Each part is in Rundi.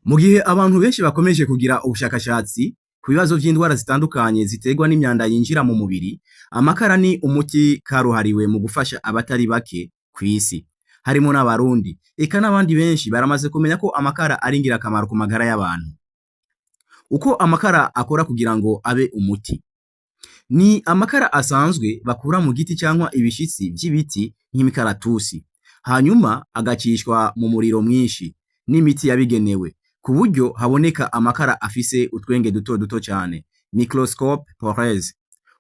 Mu gihe abantu benshi bakomeje kugira ubushakashatsi ku bibazo vy'indwara zitandukanye ziterwa n'imyanda yinjira mu mubiri, amakara ni umuti karuhariwe mu gufasha abatari bake kw'isi, harimwo n'Abarundi, eka n'abandi benshi baramaze kumenya ko amakara ari ingirakamaro ku magara y'abantu. Uko amakara akora kugira ngo abe umuti: ni amakara asanzwe bakura mu giti canke ibishitsi vy'ibiti nk'imikaratusi, hanyuma agacishwa mu muriro mwinshi n'imiti yabigenewe, ku buryo haboneka amakara afise utwenge duto duto cane, microscope poreuse.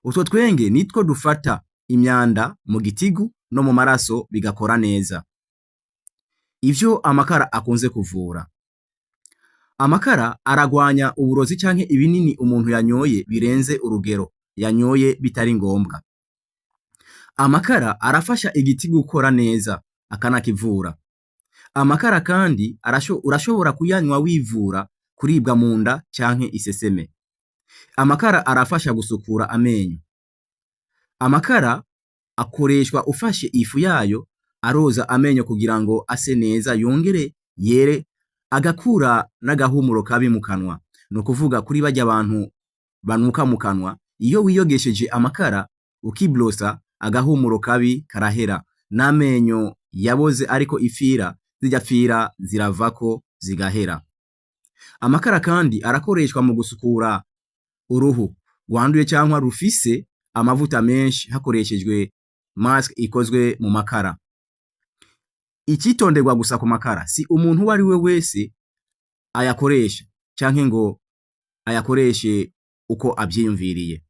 Utwo twenge nitwo dufata imyanda mu gitigu no mu maraso bigakora neza. Ivyo amakara akunze kuvura: amakara aragwanya uburozi canke ibinini umuntu yanyoye birenze urugero, yanyoye bitari ngombwa. Amakara arafasha igitigu gukora neza akanakivura. Amakara kandi urashobora kuyanywa wivura kuribwa mu nda canke iseseme. Amakara arafasha gusukura amenyo. Amakara akoreshwa ufashe ifu yayo aroza amenyo kugira ngo ase neza yongere yere, agakura n'agahumuro kabi mu kanwa. Ni ukuvuga kuri barya bantu banuka mu kanwa, iyo wiyogesheje amakara ukibrosa, agahumuro kabi karahera, n'amenyo yaboze ariko ifira, zirya pfira ziravako zigahera. Amakara kandi arakoreshwa mu gusukura uruhu rwanduye canke rufise amavuta menshi hakoreshejwe mask ikozwe mu makara. Icitonderwa gusa ku makara, si umuntu uwo ari we wese ayakoresha canke ngo ayakoreshe uko avyiyumviriye.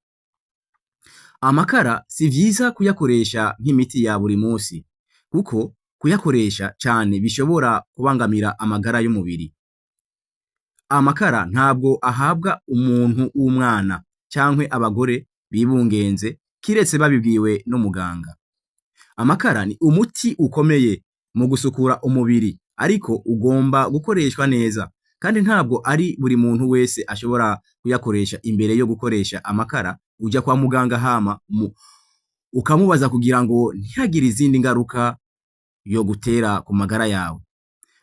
Amakara si vyiza kuyakoresha nk'imiti ya buri musi, kuko kuyakoresha cane bishobora kubangamira amagara y'umubiri. Amakara ntabwo ahabwa umuntu w'umwana canke abagore bibungenze, kiretse babibwiwe n'umuganga. Amakara ni umuti ukomeye mu gusukura umubiri, ariko ugomba gukoreshwa neza, kandi ntabwo ari buri muntu wese ashobora kuyakoresha. Imbere yo gukoresha amakara uja kwa muganga, hama ukamubaza kugira ngo ntihagire izindi ngaruka yo gutera ku magara yawe.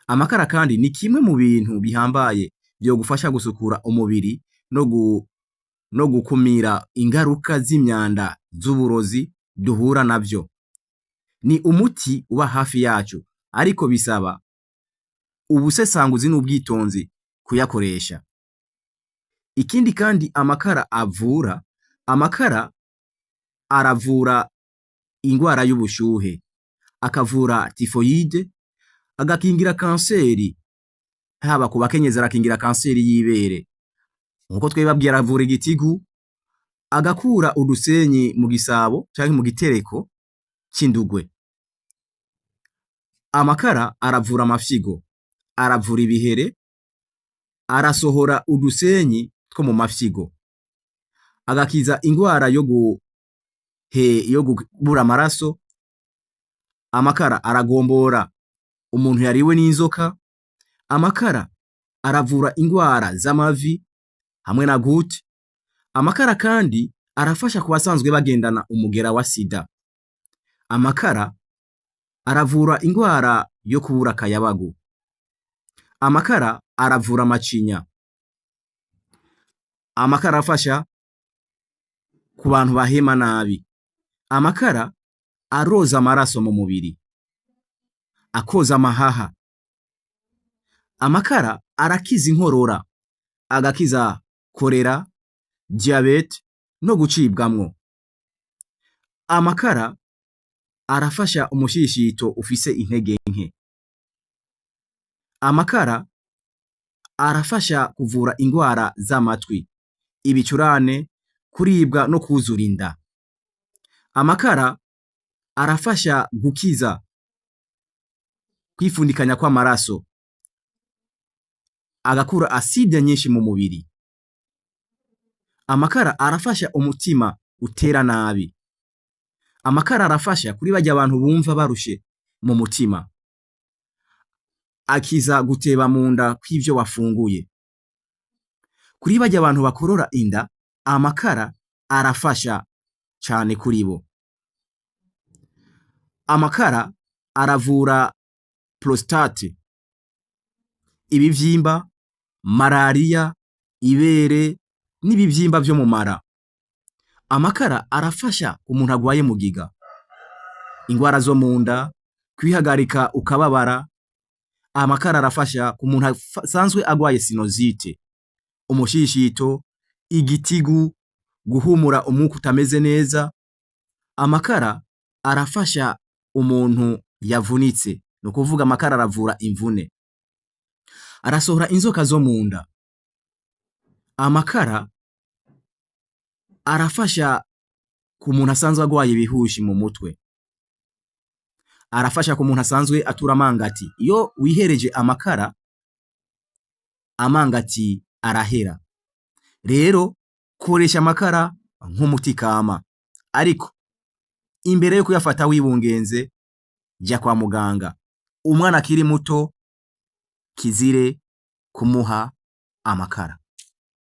Amakara kandi ni kimwe mu bintu bihambaye vyo gufasha gusukura umubiri no gukumira ingaruka z'imyanda z'uburozi duhura navyo. Ni umuti uba hafi yacu, ariko bisaba ubusesanguzi n'ubwitonzi kuyakoresha. Ikindi kandi amakara avura, amakara aravura ingwara y'ubushuhe, akavura typhoïde, agakingira kanseri, haba ku bakenyezi arakingira kanseri y'ibere. Nkuko twebabwiye, aravura igitigu, agakura udusenyi mu gisabo canke mu gitereko c'indugwe. Amakara aravura amafyigo, aravura ibihere, arasohora udusenyi two mu mafyigo, agakiza ingwara yo kubura amaraso. Amakara aragombora umuntu yariwe n'inzoka. Amakara aravura ingwara z'amavi hamwe na goutte. Amakara kandi arafasha ku basanzwe bagendana umugera wa sida. Amakara aravura ingwara yo kubura akayabagu. Amakara aravura amacinya. Amakara arafasha ku bantu bahema nabi. Amakara aroza amaraso mu mubiri, akoza amahaha. Amakara arakiza inkorora, agakiza choléra, diabète no gucibwamwo. Amakara arafasha umushishito ufise intege nke. Amakara arafasha kuvura ingwara z'amatwi, ibicurane, kuribwa no kwuzura inda. Amakara arafasha gukiza kwifundikanya kw'amaraso, agakura acide nyinshi mu mubiri. Amakara arafasha umutima utera nabi. Amakara arafasha kuri barya abantu bumva barushe mu mutima, akiza guteba mu nda kw'ivyo wafunguye. Kuri barya abantu bakorora inda, amakara arafasha cane kuri bo. Amakara aravura prostate, ibivyimba. Marariya, ibere n'ibivyimba vyo mu mara. Amakara arafasha umuntu agwaye mugiga, ingwara zo mu nda, kwihagarika ukababara. Amakara arafasha ku muntu asanzwe agwaye sinozite, umushishito, igitigu, guhumura umwuka utameze neza. Amakara arafasha umuntu yavunitse, ni ukuvuga amakara aravura imvune. Arasohora inzoka zo mu nda. Amakara arafasha ku muntu asanzwe agwaye ibihushi mu mutwe. Arafasha ku muntu asanzwe atura amangati. Iyo wihereje amakara, amangati arahera. Rero koresha amakara nk'umuti kama, ariko imbere yo kuyafata wibungenze jya kwa muganga. Umwana akiri muto kizire kumuha amakara.